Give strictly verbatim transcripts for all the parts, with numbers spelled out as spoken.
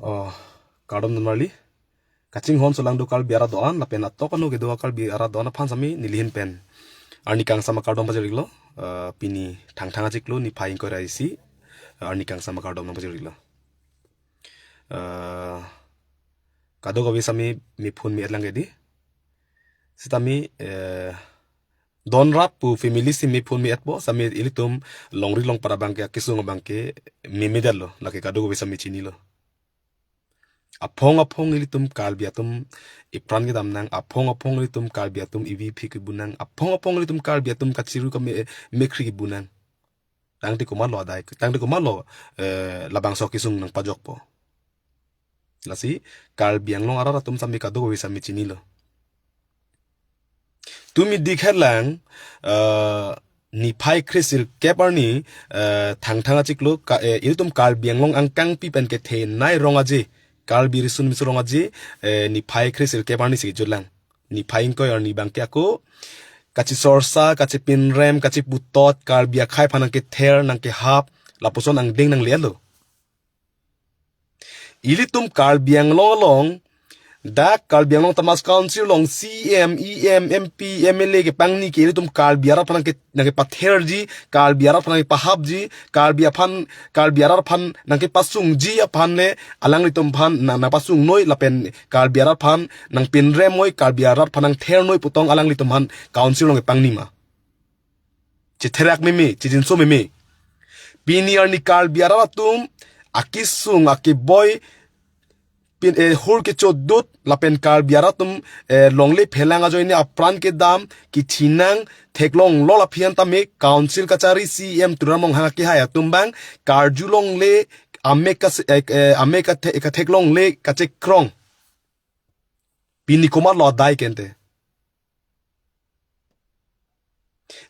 Oh, kardom dunmarli. Kachinghon solangdo Karbi arat do-an, lapen atok ano kedo Karbi arat do-an aphan sami nelihin pen arni kangsam akardom pajir-iklo. Eh, pini Thangthang achiklo niphai ingkoi ra isi, eh, arni kangsam akardom nangpajir-iklo. Eh, kadokave sami mephun me-et lang ke di. Sitame, eh, don rap pu family si mephun me-etpo, sami ilitum longri longpat abangke, akesung abangke, memedetlo, lake kadokave sami chinilo. Aphong aphong ilitum Karbi atum ipran kedam nang, aphong aphong ilitum Karbi atum ivi iphi kebu nang, aphong aphong ilitum Karbi atum kachiru kame, mekhri kebu nang. Tangte komatlo adai, tangte komatlo, eh, labangso akesung nangpajokpo. Lasi, Karbi Anglong arat atum sami kadokave sami chinilo. Tumi dikhet lang, eh, niphai kre sirkep arni, eh, Thangthang achiklo ka, eh, ilitum Karbi Anglong angkangpi pen kethenei rong aje, Karbi riso nimso rong aje, eh, niphai kre sirkep arni si jutlang. Niphai ingkoi arni abangke ako kachisorsa, kachipinrem, kachiputot, Karbi akhei aphan nangkether, nangkehap, lapuson angdeng nangle-etlo. Ilitum Karbi Anglong along, dak Karbi Anglong Autonomous Council along C E M, E M, M P, M L A kepangni ke ilitum Karbi arat aphan nangke, nangkepatherji, Karbi arat aphan nangkepahapji, Karbi aphan, Karbi arat aphan nangkepasungji aphan le, alanglitum aphan nang, nangpasungnoi lapen Karbi arat aphan nangpinremnoi, Karbi arat aphan nangthernoi pu tong alanglitum aphan council along kepangni ma? Chetherak meme, chejinso meme. Pini arni Karbi arat atum akesung akeboi, pin, eh, hur kechodut lapen Karbi arat atum, eh, longle phelang ajoine apran kedam, kachinang theklonglo, la aphi an tame council kachari C E M Tuliram Ronghang akehai atum abang karjulongle, amek kas-, eh, eh, amek kathe-, katheklongle kachekrong. Pini komatlo adai ke ante?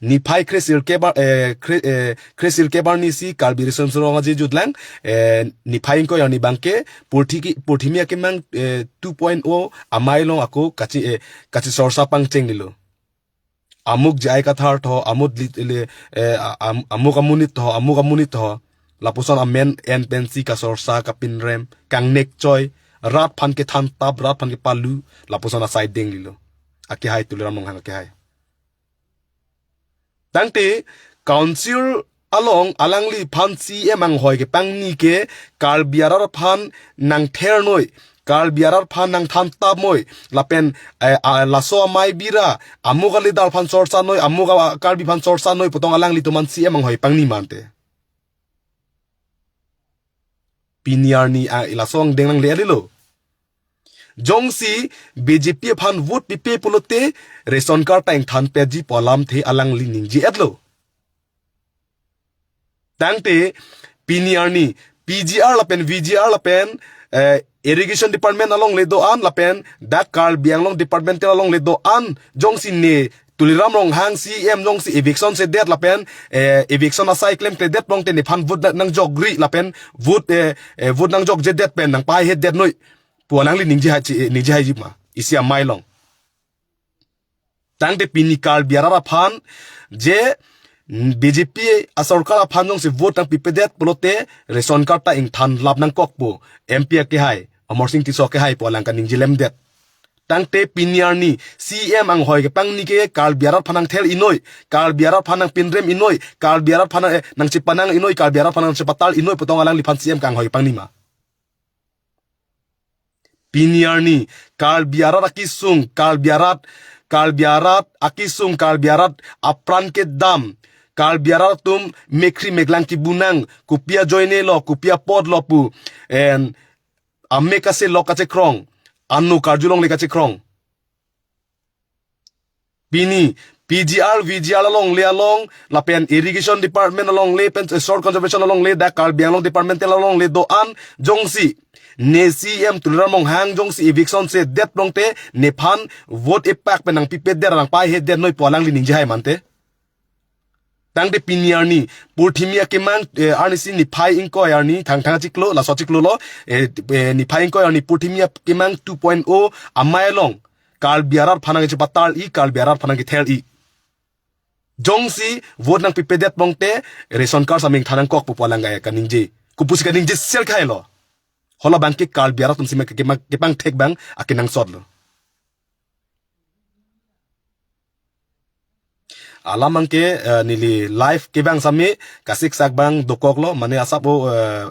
Niphai kre sirkep ar-, eh, kre, eh, kre sirkep arni si Karbi riso nimso rong aje jutlang, eh, niphai ingkoi arni abangke purthi ki, purthimi akemang, eh, two point o amei along ako kachi, eh, kachisorsa pangchenglelo. Amuk J I Kathar tho, amuk li, le, eh, a-, am-, amuk amonit tho, amuk amonit tho. Lapuson amen en pensi kasorsa, kapinrem, kangnekchoi, rat aphan kethantap, rat aphan kepalu, lapuson asai denglelo. Akehai Tuliram Ronghang akehai. Tangte, council along alangliphan C E M anghoi kepangni ke Karbi arat aphan nangthernoi, Karbi arat aphan nangthantapnoi, lapen, eh, ah, laso amei bira, amuk a-leader aphan sorsanoi, amuk a-, Karbi aphan sorsanoi pu tong alanglitum aphan C E M anghoi pangni ma ante? Pini arni, ah, laso angdeng nangle-etlo. Jongsi B J P aphan vote pipe pulote ration card ta ingthanpetji pu alamthe alangli ningje-etlo. Tangte pini arni P G R lapen V G R lapen, eh, Irrigation Department alongle do-an lapen dak Karbi Anglong Departmental alongle do-an jongsi ne Tuliram Ronghang C E M jongsi eviction sedet lapen, eh, eviction asai klemkledet pulangte nephan vote na-, nangjokri lapen vote, eh, eh, vote nangjokjedet pen nangpahaihedetnoi pu alangli ningje hai chi, eh, ningje haiji ma isi amei along. Tangte pini Karbi arat aphan je, mm, B J P asorkar aphan jongsi vote nangpipedet pulote ration card ta ingthanlap nangkok pu M P akehai, Amarsing Tisso akehai pu alang kaningjelemdet. Tangte pini arni C E M anghoi kepangni ke Karbi arat aphan nangthernoi, Karbi arat aphan nangpinremnoi, Karbi arat aphan nang, eh, nangchepanangnoi, Karbi arat aphan nangchepatarnoi pu tong alangliphan C E M kanghoi kepangni ma? Pini arni Karbi arat akesung, Karbi arat, Karbi arat akesung, Karbi arat apran kedam, Karbi arat atum mekhri meklang kebu nang, kopi ajoinelo, kopi apotlo pu, en, amek kaselok kachekrong, ano karjulongle kachekrong. Pini P G R, V G R alongle along, lapen Irrigation Department alongle, pen, eh, Soil Conservation alongle, dak Karbi Anglong Departmental alongle do-an jongsi ne C E M Tuliram Ronghang jongsi eviction sedet pulangte nephan vote epak pen nangpipedet, nangpahaihedetnoi pu alangli ningje hai ma ante? Tangte pini arni, purthimi akemang, eh, arni si niphai ingkoi arni, Thangthang achiklo, laso achiklolo, eh, eh, niphai ingkoi arni purthimi akemang two point o amei along, Karbi arat aphan nangchepatarnoi, Karbi arat aphan nangketherji. Jongsi vote nangpipedet pulangte, ration card sami ingthan nangkok pu pu alang kaningje. Kopusi kaningje sel kailo. Hala abang ke Karbi arat atum sima ke, ke, kepangthek abang akenangsot lo. Alam abang ke, eh, neli live kevang sami kasiksak abang dokok lo, mane asap o, eh,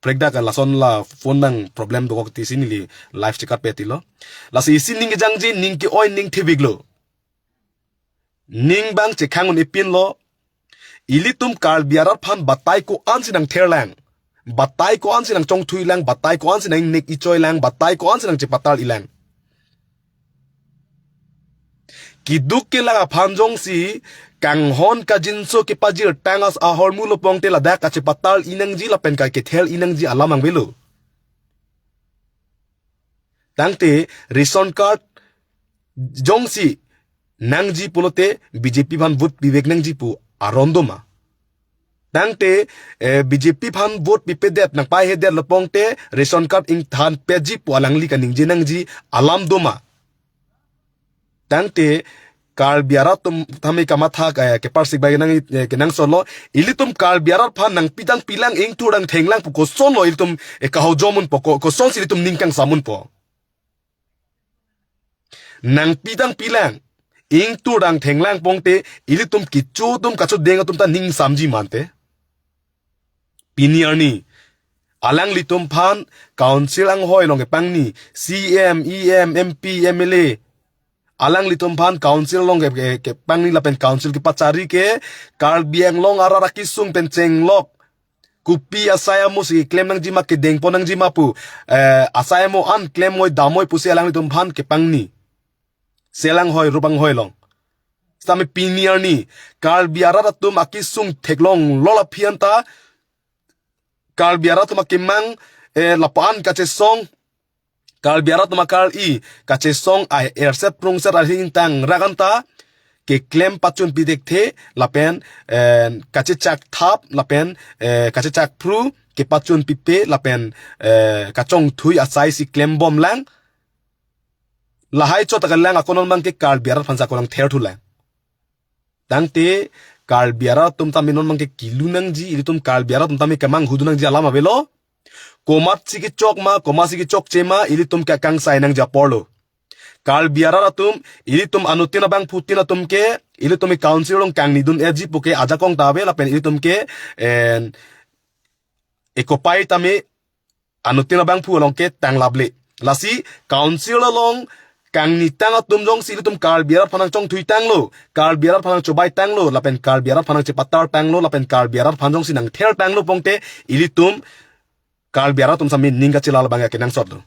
prekdak lason la phone abang problem dokok tisi neli live chekat peti lo. Lasi isi ning kejangji, ning ke-oi, ning thevik lo. Ning abang chekhang un-epin lo. Ilitum Karbi arat aphan batai ko-an si nangtherlang, batai ko-an si nangchongthuilang, batai ko-an si nangnek ichoilang, batai ko-an si nangchepatar ilang. Keduk kelak aphan jongsi kanghon kangjinso kepajirtang as ahormu lo pongte ladak kachepatar inangji lapen kakether inangji alam abang avelo. Tangte ration card jongsi nangji pulote B J P aphan vote pivek nangji pu aron doma? Tangte, eh, B J P aphan vote pipedet, nangpaihedet lo pongte ration card ingthan petji pu alangli kaningje nangji alam doma? Tangte Karbi arat atum tame kamatha, eh, keparsik abang nang, eh, kenangsot lo. Ilitum Karbi arat aphan nangpi dangpilang, ingthur dangthenglang pu kosonlo ilitum, eh, kahojom unpo, ko-, kosonsi ilitum ning kangsam unpo? Nangpi dangpilang, ingthur dangthenglang pongte ilitum kecho atum kachodeng atum ta ning samji mante. Pini arni alanglitum aphan council anghoi along kepangni, C M, E M, M P, M L A, alanglitum aphan council along ke, ke, kepangni lapen council kepachari ke Karbi Anglong arat akesung pen chenglok, kopi asai amo si klem nangji ma, kedengpon nangji ma pu, eh, asai amo an klem moi dam moi pusi alanglitum aphan kepangni, sel anghoi rup anghoi along. Sitame pini arni Karbi arat atum akesung theklonglo aphi anta, Karbi arat atum akemang, eh, lapu-an kachesong, Karbi arat atum akar-i kachesong ai erset prungset ahin tangrak anta keklem pachun pidekthe lapen, eh, kachechak thap lapen, eh, kachechak phru kepachun pipe lapen, eh, kachongthui asai si klembomlang. Lahai chot akalang ako non abang ke Karbi arat aphan sa ako nangtherthulang. Tangte Karbi arat atum tame non abang ke kilu nangji, ilitum Karbi arat atum tame kemanghu dun nangji alam avelo. Komatsi kechok ma, komatsi kechokche ma, ilitum ke kangsai nangji apor lo. Karbi arat atum, ilitum anuttin abangphutin atum ke, ilitum e council along kangnidun-etji puke ajakong ta ave lapen ilitum ke, en, ekopai tame anuttin abangphu along ke tanglaple. Lasi council along kangnitang atum jongsi ilitum Karbi arat aphan nangchongthuitanglo, Karbi arat aphan nangchobaitanglo, lapen Karbi arat aphan nangchepatartanglo, lapen Karbi arat aphan jongsi nangthertanglo pongte ilitum Karbi arat atum sami ning kachelal abang akenangsot lo.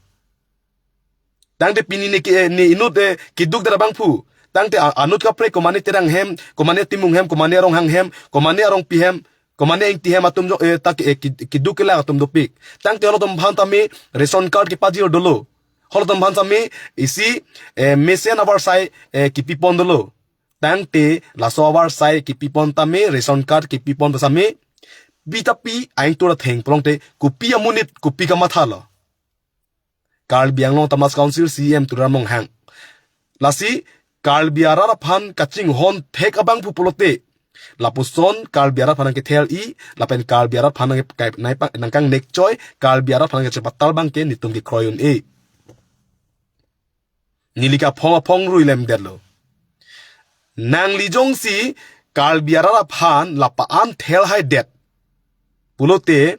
Tangte pini ne ke, ne inut, eh, keduk dera abangphu. Tangte a-, anut kaprek komane Terang hem, komane Timung hem, komane Ronghang hem, komane Rongpi hem, komane Ingti hem atum jo, eh, ta ke, eh, ked-, keduk kelak atum dopik. Tangte halatum aphan tame ration card kepajir dolo. Halatum aphan tame isi, eh, mesen avarsai, eh, kepipon dolo. Tangte laso avarsai kepipon tame, ration card kepipon tame, pi ta pi aingtur atheng pulote kopi amonit, kopi kamatha lo? Karbi Anglong Autonomous Council C E M Tuliram Ronghang. Lasi Karbi arat aphan kachinghon thek abangphu pulote, lapuson Karbi arat aphan nangkether-i lapen Karbi arat aphan nang-, nangkangnek choi, Karbi arat aphan nangchepatar abang ke netum kekroi un-e. Neli kaphong aphong rui lemdetlo. Nangli jongsi Karbi arat aphan lapu-an therhaidet pulote,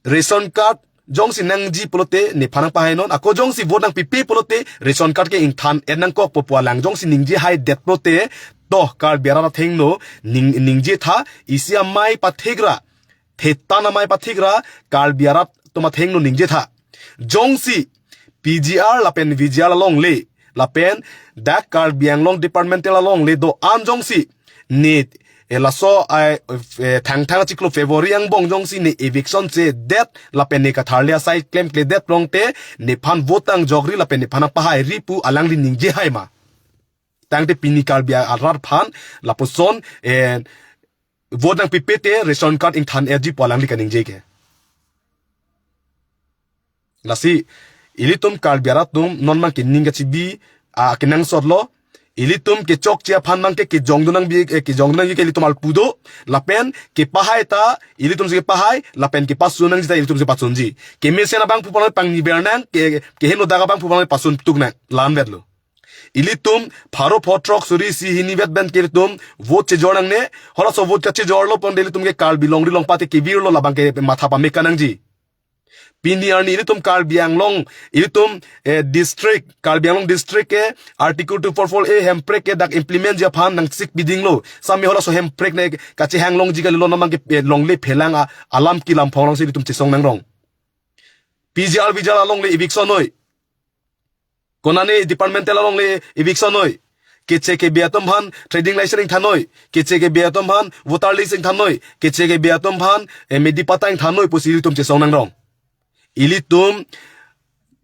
ration card jongsi nangji pulote nephan nangpahainon, ako jongsi vote nangpipe pulote ration card ke ingthan-et nangkokpo pu alang jongsi ningjehaidet pulote, to Karbi arat athengno ning-, ningjetha, isi amei pathikra, thetan amei pathikra, Karbi arat atum athengno ningjetha. Jongsi P G R lapen V G R alongle, lapen dak Karbi Anglong departmental alongle do-an jongsi ne, eh, laso ai, eh, Thangthang achiklo February angbong jongsi ne eviction chedet lapen ne katharli asai klemkledet pulote nephan vote nang jokri lapen nephan nangpahairi pu alangli ningjehaima? Tangte pini Karbi arat aphan lapuson, eh, vote nangpipe te ration card ingthan-etji pu alangli kaningje ke. Lasi ilitum Karbi arat atum non abang ke ning kachibi, ah, kenangsot lo. Ilitum kechokche aphan abangke kejongdun nangbi, eh, kejongdun nangji ke ilitum alpu do, lapen kepahai ta ilitum si kepahai, lapen kepasun nangji ta ilitum si pasunji. Kemesen abangphu pon pangni ber nang, ke, keheno dak abangphu pon pasun tuk nang, la-an vetlo. Ilitum pharo pho throk suri isi hini vet pen ke ilitum vote chejor nangne, halaso vote kachejorlo pon de ilitum ke Karbi longri longpat te kevirlo, labangke matha pame nangji. Pini arni ilitum Karbi Anglong, ilitum, eh, district, Karbi Anglong district ke Article two four four A hemprek ke dak implement ji aphan nang sik bidinglo. Sami halaso hemprek ne kachehang longji kalilo, namang ke, eh, longle phelang a, alam kelam phong alongsi ilitum chesong nangrong. P G R V G R alongle eviction noi. Konane departmental alongle eviction noi. Keche kebe atum aphan trading license ingthan noi. Keche kebe atum aphan voter list ingthan noi. Keche kebe atum aphan, eh, medi patta ingthan noi pusi ilitum chesong nangrong. Ilitum,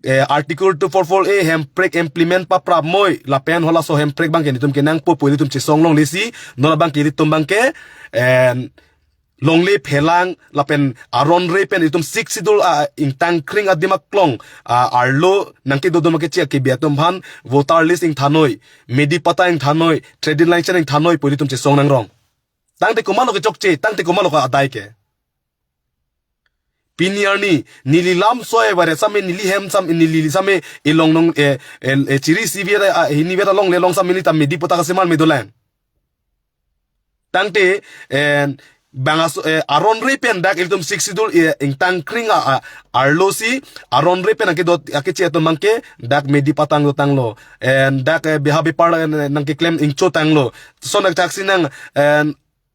eh, Article two four four A hemprek implement paprap moi, lapen halaso hemprek abangke ilitum kenangpo pu ilitum chesong longlesi, non abangke ilitum abangke, eh, longle phelang lapen aron re pen ilitum Sixth Schedule a ingtang kring adim aklong a arlo nangkedodun ma keche kebe atum aphan voter list ingthan noi, medi patta ingthan noi, trading license ingthan noi pu ilitum chesong nangrong. Tangte komatlo kechokche, tangte komatlo ke adai ke. Pini arni neli lamsoi vare same, neli hem same, neli same elong nong, eh, eh, eh, chiri isi vet, ah, hini vet alongle along same neli ta medi patta kaseman me dolang. Tangte, eh, bang aso, eh, aron re pen dak ilitum Sixth Schedule, eh, ingtang kring a, a, arlosi aron re pen nangkedot akeche atum abangke dak medi patta ingtanglo. Eh, dak, eh, beha bepar, eh, nangkeklem ingchotanglo. Lason dak thaksi nang, eh,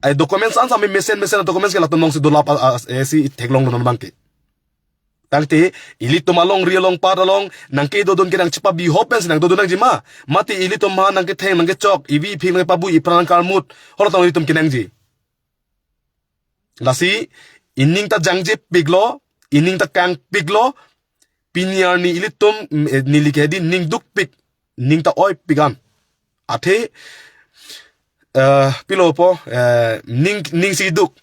ai documents an same mesen mesen documents ke latum alongsi dolap a, a, eh, si theklonglo non abangke. Tangte ilitum alongri alongpat along nangkedodun ke nangchepabihop pensi nangdodun nangjima. Mate ilitum aphan nangketheng nangkechok, ivi iphing nangkepabu, ipran nangkarmut, halatum ilitum kenangji. Lasi ining ta jangjepiklo, ining ta kangpiklo. Pini arni ilitum, mm, eh, neli ke hedi ning dukpik, ning ta oipik an. Athe, eh, pilopo, eh, ning, ning si duk.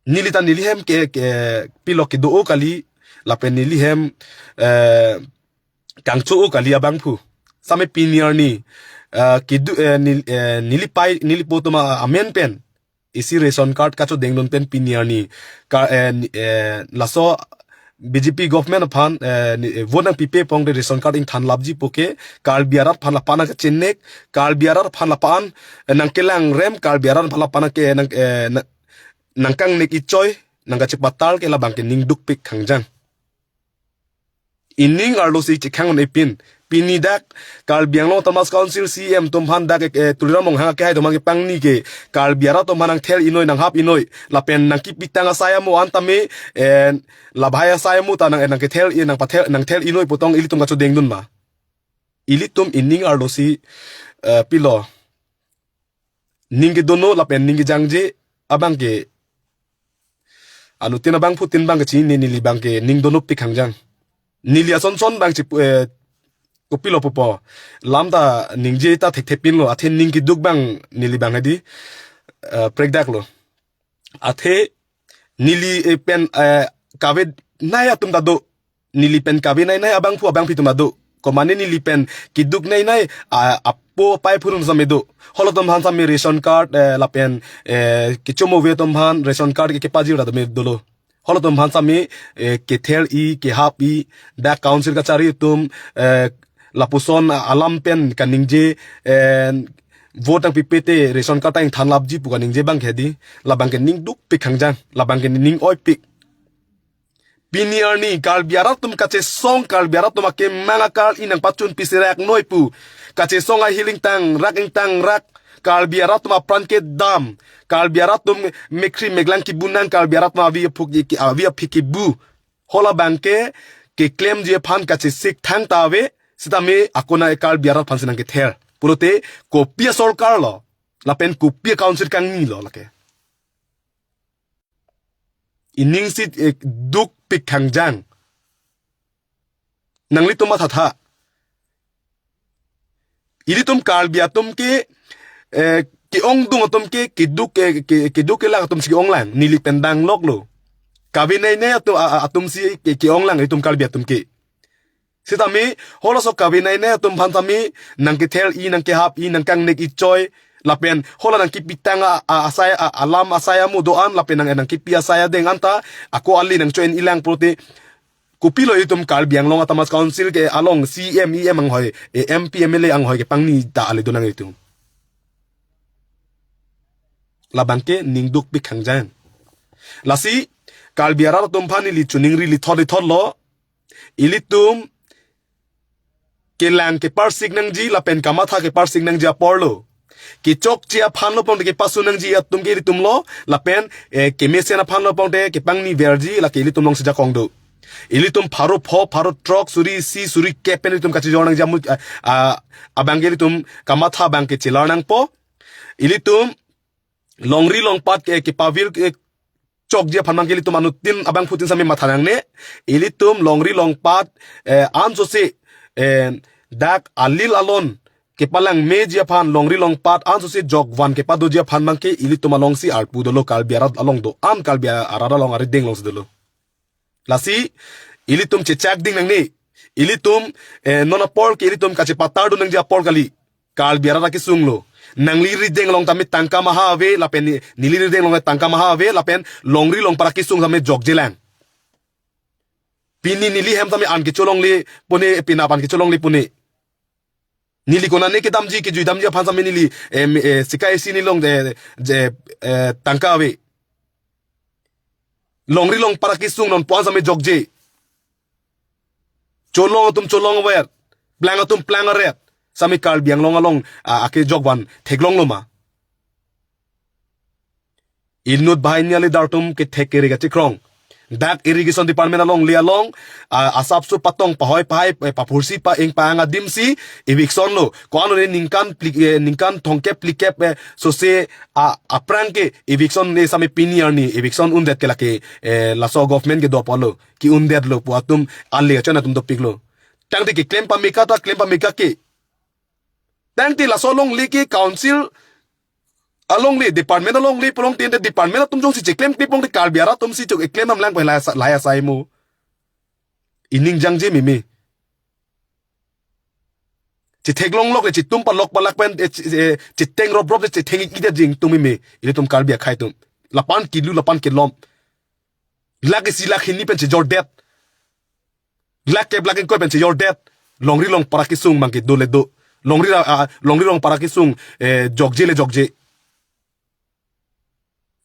Neli ta neli hem ke, ke pilo kedo-o kali, lapen neli hem, eh, kangcho-o kali abangphu. Same pini arni, eh, kedo, eh, nel-, eh, neli pai, neli po atum amen pen isi ration card kachodengdun pen pini arni ka, eh, ni, eh, laso B J P government aphan, eh, ni, eh, vote nangpipe pon de ration card ingthan lapji puke, Karbi arat aphan lapu-an nangkachenek, Karbi arat aphan lapu-an, eh, nangkelangrem, Karbi arat aphan lapu-an nangke, nang, eh, na-, nangkangnek ichoi, nangkachepatal ke labangke ning dukpik khangjang. Ining arlosi chekhang un-epin. Pini dak Karbi Anglong Autonomous Council C E M atum aphan dak, eh, Tuliram Ronghang akehai atum aphan kepangni ke Karbi arat atum aphan nangthel inoi, nanghap inoi, lapen nangkipitang asai amo an tame, eh, labhai asai amo ta nang, eh, nangkethel i, nangpathel, nangthel inoi pu tong ilitum kachodengdun ma. Ilitum ining arlosi, eh, pilo ning kedono lapen ning kejangje abangke, anuttin abangphutin abangke chini, neli abangke ning donopik khangjang. Neli ason son abang chipu, eh, kopilo pupo. Lam ta ningje ta thekthepinlo, athe ning keduk abang neli abang hedi, eh, prekdaklo. Athe neli, eh, pen, eh, kavenei atum ta do. Neli pen kavenei nei abangphu abangphi atum ta do. Komane neli pen keduk nei nei, a, apo apai phurun same do. Halatum aphan same ration card, eh, lapen, eh, kechomo ave atum aphan ration card ke kepajir ta tame dolo. Halatum aphan same, eh, kethel i, kehap i, dak council kachari atum, eh, lapuson alam pen kaningje, eh, vote nangpipe te ration card ta ingthan lapji pu kaningje abangke hedi, labangke ning dukpik khangjang, labangke ning oipik. Pini arni Karbi arat atum kachesong, Karbi arat atum akemang akal inang pachun pisirak noi pu. Kachesong ahil ingtangrak ingtangrak, Karbi arat atum apran kedam, Karbi arat atum mekhri meglang kebu nang, Karbi arat atum avi aphuk, avi aphi kebu. Hala abangke keklemji aphan kachesik thangta ave, sitame akona Karbi arat aphansi nangkether. Pulote kopi asorkar lo, lapen kopi acouncil kangnilo lake. Ining si, eh, dukpik khangjang. Nanglitum mathatha. Ilitum Karbi atum ke, eh, ke-ongdung atum ke, keduk ke, ke, keduk kelang atumsi ke-onglang, neli pen dangloklo. Kavenei nei atum, a, a, atumsi ke, ke-onglang ilitum Karbi atum ke. Sitame halaso kave nai ne atum aphan tame nangkethel-i, nangkehap-i, nangkangnek-i choi, lapen hala nangkepitang a, a, asai a, alam asai amu do-an, lapen nang nangkepi asai adeng anta ako ale nangcho-en-i lang pulote, kopilo itum Karbi Anglong Autonomous Council ke along C E M, E M anghoi, eh, M P, M L A anghoi kepangni ta ale do nang itum. Labangke ningduk pik khangjan. Lasi Karbi arat atum aphan ili choningri lithot lithot lo. Ilitum kelang keparsik nangji lapen kamatha keparsik nangji apor lo. Kechokche aphan lo pon kepasu nangji atum ke ilitum lo, lapen, eh, kemesen aphan lo pon kepangni verji lake ilitum alongsi jakong do. Ilitum pharo pho, pharo throk, suri isi, suri kep pen ilitum kachijor nangji amu, ah, ah, abang ke ilitum kamatha abang ke chelar nangpo. Ilitum longri longpat ke, kepavir ke chokji aphan abang ke ilitum anuttin abangphutin same matha nangne. Ilitum longri longpat, eh, ansose, eh, dak alil alon kepalang meji aphan, longri longpat ansose jokvan kepadoji aphan abang ke ilitum alongsi arpu dolo, Karbi arat along do-an, Karbi arat along arideng alongsi dolo. Lasi ilitum chechak ding nangne. Ilitum, eh, non apor ke ilitum kachepatar do nangji apor kali. Karbi arat akesung lo. Nangli rideng along tame tangka maha ave, lapen ne-, neli rideng along tangka maha ave, lapen longri longpat akesung tame jokjelang. Pini neli hem tame an kecholongle pune, pinap an kecholongle pune. Neli konane kedamji, kejui damji aphan tame neli, em, eh, sikai isi nelong, eh, je, eh, tangka ave. Longri longpat akesung non puan tame jokje. Cholong atum cholong avet, plang atum plang aret, tame Karbi Anglong along, ah, akejokvan theklong lo ma? Inut banghini ale dartum kethek kere kachekrong. Dak Irrigation Department alongle along, ah, asapso patong pahoi pahai, eh, paphursi pa-ing pa-ang adimsi eviction lo. Ko-an lo ne ningkan phli-, eh, ningkan thomkep phlikep, eh, sose, ah, aphrang ke eviction ne tame pini arni eviction undet ke lake, eh, laso government kedo apotlo, ke-undet lo pu atum ale kachon atum dopik lo. Tangte keklem pame ka ta klem pame ka ke. Tangte laso alongle ke council alongle, department alongle pulote, department atum jongsi cheklem kle pulote Karbi arat atumsi chok eklem nam lang pu lahai asa-, lahai asai mo. Ining jangje meme. Chetheklong lok le chetum palok palak pen, eh, che-, eh, chetheng rop rop le chetheng ik ida jing tum meme. Ilitum Karbi akhei atum. Lapan kelu, lapan kelom. Lakh isi lakh hini pen chejordet. Lakh kep lakh ingkoi pen chejordet. Longri longpat akesung abang ke do le do. Longri ra-, ah, longri longpat akesung, eh, jokje le jokje.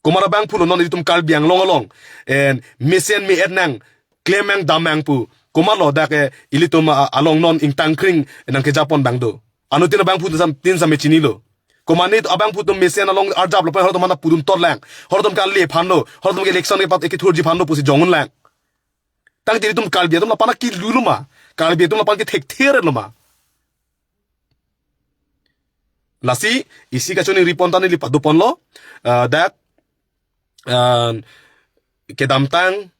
Komat abangphu lo non ilitum Karbi Anglong along, eh, mesen me-et nang, klem nang dam nang pu. Komat lo dak, eh, ilitum, ah, along non ingtang kring nangkejapon abang do. Anuttin abangphu sam-, tin tame chinilo. Komat ne abangphu atum mesen along arjap lo pen halatum mana pudun tot lang. Halatum ke ale aphan lo. Halatum ke election kepat ekethurji aphan lo pusi jong un lang. Tangte ilitum Karbi atum lapan akelu lo ma? Karbi atum lapan kethekthe lo ma? Lasi isi kachoningri pon ta neli padoponlo, ah, dak, ah, kedamtang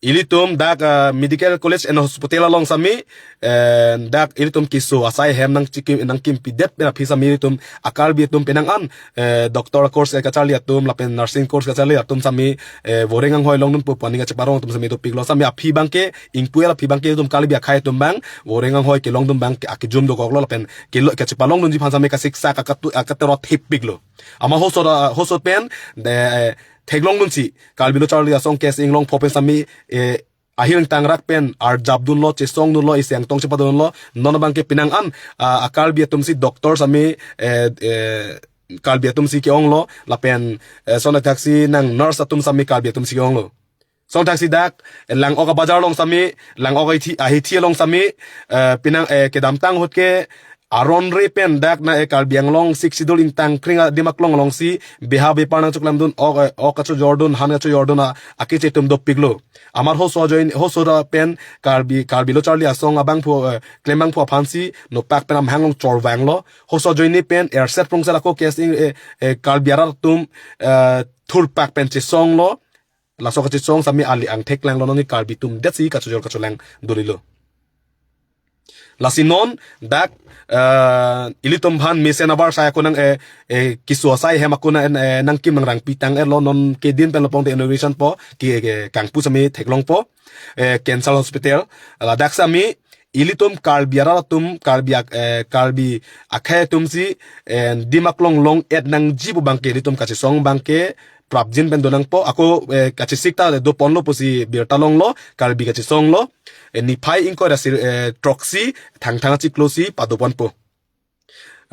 ilitum dak, ah, Medical College and Hospital along tame, eh, dak ilitum keso asai ahem nangchikim, nangkimpidet pen aphi tame ilitum a-Karbi atum penang an, eh, doctor course, eh, kacharli atum lapen nursing course kacharli atum tame, eh, voreng anghoi longdun pu pu aning kacheparong atum tame dopiklo. Tame aphi abang ke, ingpu-er aphi abang ke ilitum Karbi akhei atum abang voreng anghoi kelongdun abang ke akejum dokoklo lapen kelo-, kachepalongdunji aphan tame kasiksak akatu-, akaterot thepiklo. Amat halaso, halaso pen, de, eh, theklongdunsi Karbi Lo Charli Asong K S Inglongpho pen tame, eh, ahir ingtangrak pen arjapdunlo, chesongdunlo, isi angtong chepadunlo. Non abang ke penang an, ah, a-Karbi atumsi doctor tame, eh, eh, Karbi atumsi ke-onglo, lapen, eh, sonathaksi nang nurse atum tame Karbi atumsi ke-onglo. Sonathaksi dak, eh, Lang'ok abajar along tame, Lang'ok ahithi, ahithi along tame, eh, penang, eh, kedamtang ahut ke, aron re pen dak na, eh, Karbi Anglong Sixth Schedule ingtang kring adim aklong alongsi beha bepar nangchoklemdun, ok, eh, ok kachojordun, han kachojordun a, akeche atum dopiklo. Amat halaso ajoine, halaso ra pen Karbi, Karbi Lo Charli Asong abangphu, eh, klembangphu aphansi nopak pen amahang along chorvanglo. Halaso ajoine pen erset prongset ako K S Ing, eh, eh, Karbi arat atum, eh, thurpak pen chesonglo. Laso kachesong tame ali angthek langlo, non ke Karbi atum detsi kachojor kacholang dolilo. Lasi non dak, eh, ilitum aphan mesen abar saya konang, eh, eh, keso asai ahem ako nang, eh, nangkim nangrangpi tang-etlo, non kedin pen lo pon te inauguration po, ke, ke kangpu tame theklongpo, eh, cancer hospital, ladak tame ilitum Karbi arat atum, Karbi ak-, eh, Karbi akhei atum si, eh, Dimaklong long-et nangji pu abangke ilitum kachesong abangke prapjin pen do nangpo, ako, eh, kachesik ta doponlo pusi birta longlo, Karbi kachesong lo, eh, niphai ingkoi ra sir, eh, throksi, Thangthang achiklo si padoponpo.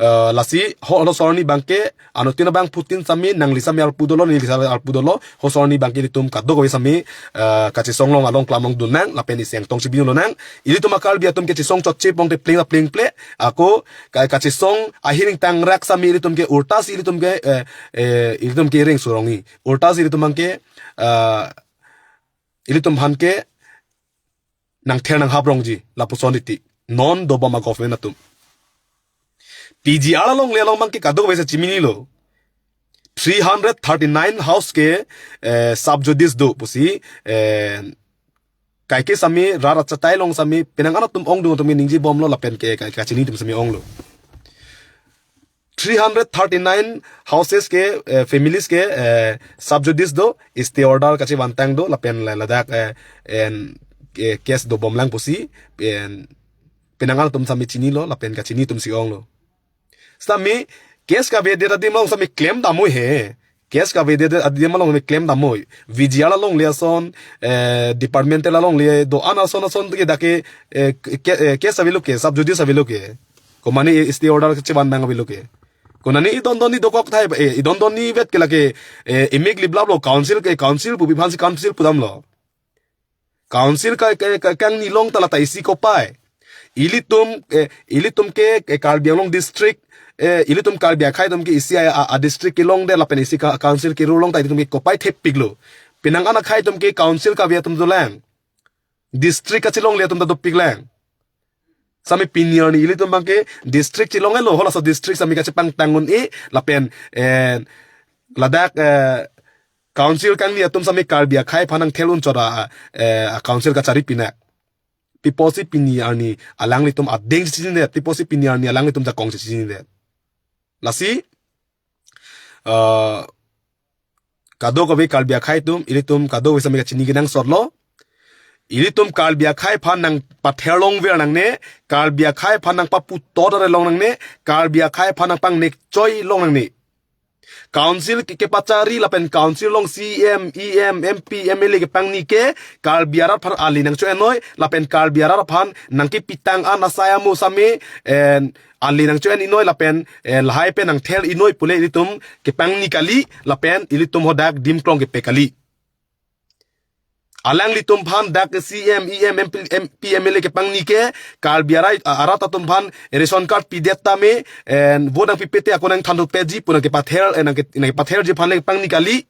Eh, lasi ho, halaso arni abangke, anuttin abangphutin sami, nangli sami arpu dolo, neli sami arpu dolo, halaso arni abangke ilitum kadokave sami, eh, kachesong long along klam long dun nang, lapen isi angtong si binong lonang. Ilitum a-Karbi atum ke chesong chotche pong te pleng ta plengple, ako, ka-, kachesong ahiring tangrak sami ilitum ke ulta si ilitum ke, eh, eh, ilitum ke reng surong-i. Ulta si ilitum abangke, eh, ilitum aphan ke nangthel nanghap rongji, lapuson titi. Non dobom a-government atum. P G R alongle along abangke kadokave si chininelo. Three hundred thirty-nine house ke, eh, sub judice do pusi, eh, kaike sami, rat achatai along sami, penang an atum ongdung atum ke ningje bomlo lapen ke, ka-, kachini atum sami onglo. Three hundred thirty-nine houses ke, eh, families ke, eh, sub judice do, stay order kachevantang do, lapen la-, ladak, eh, en, eh, case dobom lang pusi, pen, penang an atum sami chinilo, lapen kachini atum si onglo. Sami, case kavedet adim along sami klem damnoi he. Case kavedet adim along sami klem damnoi. V G R alongle ason, eh, departmental alongle do-an ason ason ke dak ke, eh, ke, eh, case avelo ke, sub judice avelo ke. Komane stay order kachevantang avelo ke. Konane idon donni dokok thai, eh, idon donni vet ke lake, eh, imik liblap lo council ke, council pubi aphan si council pudamlo. Council ka, ka, ka, kangni long ta lata isi kopai. Ilitum, eh, ilitum ke, ke Karbi Anglong district, eh, ilitum Karbi akhei atum ke isi a, a, a district kelongdet lapen isi ka, council keru long ta ilitum ke kopai thepiklo. Penang an akhei atum ke council kave atum dolang. District kachelongle atum ta dopiklang. Sami pini arni ilitum abangke district chelongelo, halaso district sami kachepangtang un-e, lapen, eh, ladak, eh, council kangni atum sami Karbi akhei aphan nangthel un chot a, eh, a council kachari pinak. Pi apotsi pini arni alanglitum adeng si chinindet, pi apotsi pini arni alanglitum jakong si chinindet. Lasi, eh, kadokave Karbi akhei atum, ilitum kadokave sami kachini kenangsotlo. Ilitum Karbi akhei aphan nangpatherlongver nangne, Karbi akhei aphan nangpaputot arlong nangne, Karbi akhei aphan nangpangnek choi long nangne. Council ke, kepachari lapen council along C E M, E M, M P, M L A kepangni ke Karbi arat aphan ali nangcho-ennoi lapen Karbi arat aphan nangkepitang an asai amo sami, eh, ali nangcho-en-inoi lapen, eh, lahai pen nangthel-inoi pule ilitum kepangni kali lapen ilitum hadak Dimklong kepe kali. Alanglitum aphan dak C E M, E M, M P, M P, M L A kepangni ke Karbi arai, a, arat atum aphan ration card pidet tame, eh, vote nangpipe te ako nangthan thupetji pu nangkepather, eh, nangke, nangkepatherji aphan le kepangni kali.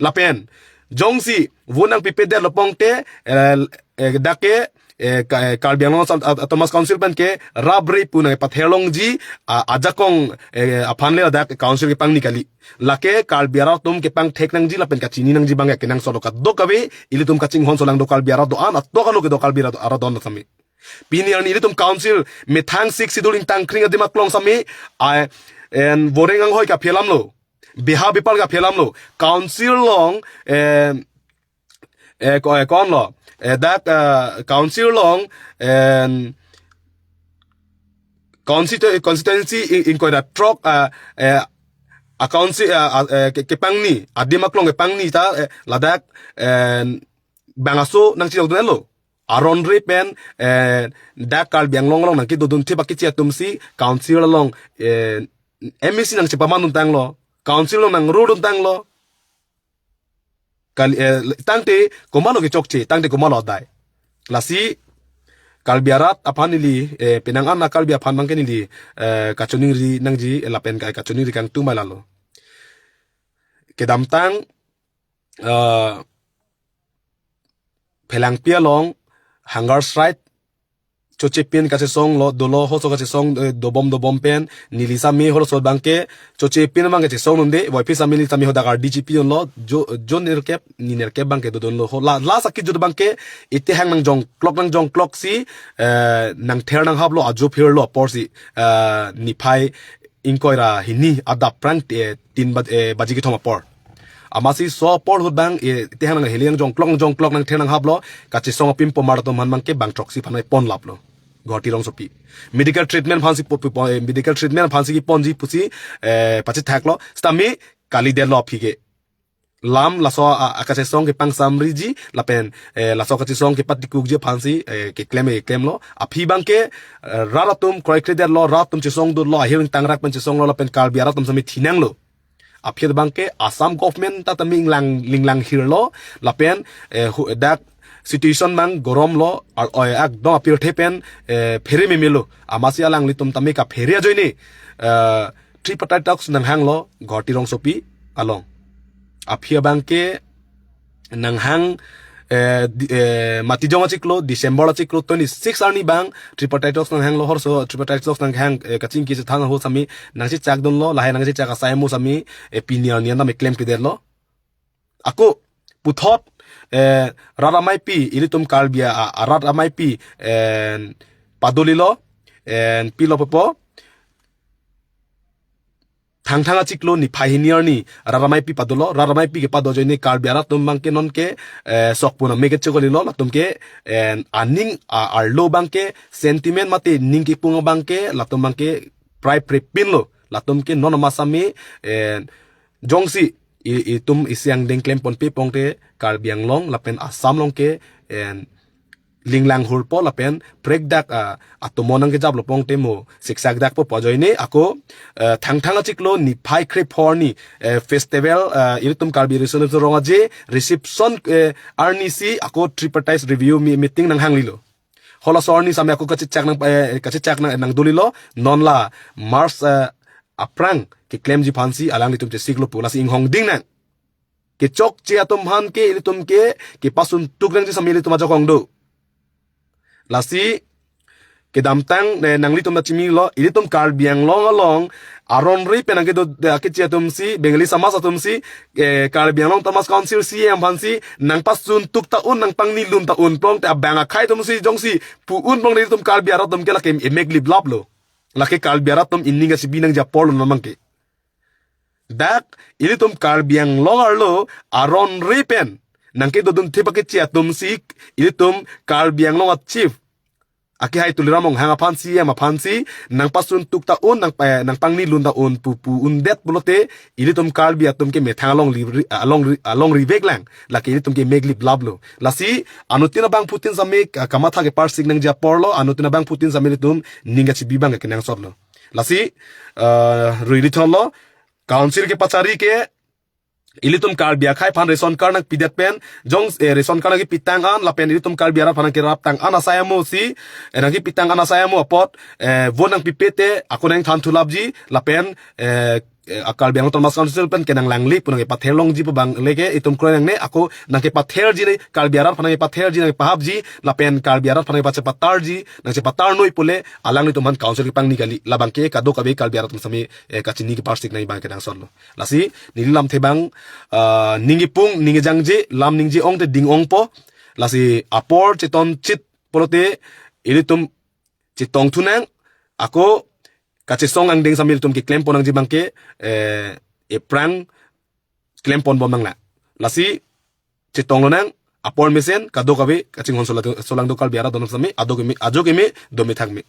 Lapen jongsi vote nangpipedetlo pong te, eh, eh, dak ke, eh, Ka-, eh, Karbi Anglong Aut-, Aut-, Autonomous Council pen ke rabre pu nangkepatherlongji, a, ajakong, eh, aphan le dak council kepangni kali. Lake Karbi arat atum kepangthek nangji lapen kachini nangji abang kenangsotlo kadokave, ilitum kachinghon solang do Karbi arat do-an, atok ano kedo Karbi arat, arat do-an sami. Pini arni ilitum council methang Sixth Schedule ingtangkring adim aklong sami, ai, en voreng anghoi kaphelamlo. Beha bepal kaphelamlo. Council along, eh, eh, ko-, eh, konlo. Eh, dak, eh, council along, eh, constitu-, constituency in, ingkoi ra throk, eh, eh, a council, eh, eh, ke, kepangni, adim aklong kepangni ta, eh, ladak, eh, bangso nangchilok dunlo. Aron re pen, eh, dak Karbi Anglong along nangkedodun thip akechi atum si council along, eh, M A C nangchepaman duntanglo, council along nangrul duntanglo. Kali, eh, tangte komatlo kechokche, tangte komatlo adai. Lasi Karbi arat aphan neli, eh, penang an a Karbi aphan abangke neli, eh, kachiningri nangji, eh, lapen ka-, kachiningri kangtung mai lalo. Kedamtang, eh, Phelangpi along hunger strike choche pen kachesonglo, dolo halaso kachesong, eh, dobom dobom pen, neli sami halaso abangke, choche pen abangke chesong nonde, Y P sami neli sami hadak ardi chipi dunlo, jo-, jon nerkep, ni nerkep abangke dodunlo, ho, la, la sakit jut abangke, ite hang nangjongklok nangjongklok si, eh, nangther nanghaplo, ajo phirlo apor si, eh, niphai ingkoi ra hini adap prang, eh, tin baj-, eh, baji kethom apor. Amatsi laso apor ahut abang, eh, ite hang nang hili nangjongklok nangjongklok nangther nanghaplo, kachesong apimpo mar atum aphan abangke bang throksi aphan ponlaplo. Guwahati rongsopi. Medical treatment aphansi po- po- po- eh, medical treatment aphansi keponji pusi, eh, pachethaklo. Sitame kalidetlo aphi ke. Lam laso a, a kachesong kepangsamriji lapen, eh, laso kachesong kepatikukji aphansi, eh, keklem, eh, klemlo. Aphi abangke, eh, rat atum kroikredetlo, rat atum chesongdunlo, ahir ingtangrak pen chesonglo lapen Karbi arat atum sitame thinanglo. Aphi abangke Assam government ta tame inglang, linglang hirlo lapen, eh, hu- dak situation abang goromlo, ar- oi ak dong apirthe pen, eh, phere memelo. Amatsi alanglitum tame kaphere ajoine, eh, tripartite talks nanghanglo Guwahati rongsopi along. Aphi abangke nanghang, eh, di- eh, Matijong achiklo, December achiklo twenty-six arni abang tripartite talks nanghanglo, horso tripartite talks nanghang, eh, kachingki chethan ahut sitame nangchechakdunlo, lahai nangchechak asai amo sitame, eh, pini arni an tame klemkledetlo. Ako puthot, eh, rat ameipi, ilitum Karbi a, a rat ameipi, eh, padolilo, eh, pilo pupo. Thangthang achiklo niphai hini arni rat ameipi padolo, rat ameipi kepado ajoine Karbi arat atum abangke nonke, eh, sokpun ame kechokolilo, latumke, eh, aning a- arlo abangke, sentiment mate ning kipung abangke, latum abangke prai prepinlo, latumke non amat sitame, eh, jongsi i- itum isi angdeng klemponpe pongte Karbi Anglong lapen Assam along ke, eh, linglang hurpo lapen prekdak, ah, atomon nangkejaplo pongte mo siksak dakpo pu ajoine ako, eh, Thangthang achiklo niphai krephor arni, eh, festival, eh, ilitum Karbi Resource Rong Aje reception, eh, arnisi ako tripartite review mi- meeting nanghanglilo. Halaso arni sitame ako kachechak nang, eh, kachechak nang nangdolilo, non la March, eh, aphrang keklemji aphansi alanglitum chesiklo pu, lasi inghongding nang. Kechokche atum aphan ke ilitum ke kepasuntuk nangji sitame ilitum ajakong do. Lasi kedamtang, eh, nanglitum ta chimilo, ilitum Karbi Anglong along aron ri pen nangkedo, eh, akeche atumsi, Bengali Samaj atumsi, eh, Karbi Anglong Autonomous Council C E M aphansi nangpasuntuk ta un, nangpangnilun ta un pongte abang akhei atumsi jongsi pu un pongte ilitum Karbi arat atum ke lake emek liplaplo. Lake Karbi arat atum ining kachibi nangji aporlo non abangke. Dak ilitum Karbi Anglong arlo aron ri pen nangkedodun thip akeche atumsi ilitum Karbi Anglong a chief akehai Tuliram Ronghang aphan C E M aphansi nangpasuntuk ta un, nang, eh, nangpangnilun ta un pu pu undet pulote ilitum Karbi atum ke methang along li- ri- along ri- along riveklang, lake ilitum ke emek liplaplo. Lasi anuttin abangphutin sitame ka- kamatha keparsik nangji aporlo, anuttin abangphutin sitame ilitum ning kachibi abang kenangsotlo. Lasi, eh, rui rithonlo, council kepachari ke ilitum Karbi akhei aphan ration card nangpidet pen, jong, eh, ration card nangkepitang an lapen ilitum Karbi arat aphan nangkeraptang an asai amosi, eh, nangkepitang an asai amo apot, eh, vote nangpipe te ako nangthanthulapji lapen, eh, eh, a Karbi Anglong Autonomous Council pen ke nanglangle pu nangkepather longji pu abang leke itum kroi nangne, ako nangkepatherji ne, Karbi arat aphan nangkepatherji, nangkepahapji lapen Karbi arat aphan nangkepachepatarji, nangchepatar noi pule alanglitum aphan council kepangni kali, labangke kadokave Karbi arat atum sitame, eh, kachini keparsik nangji abang kenangsotlo. Lasi neli lamthe abang, ah, ning kipung, ning kejangje, lam ningje ongte ding ongpo. Lasi apor chetonchit pulote ilitum chetongthu nang, ako kachesong angdeng sitame ilitum keklempon nangji abangke, eh, ephrang klempon bom nanglang. Lasi chetonglo nang, apor mesen kadokave kachinghon sola- solangdo Karbi arat atum sitame, ado keme, ajo keme, dome thakme.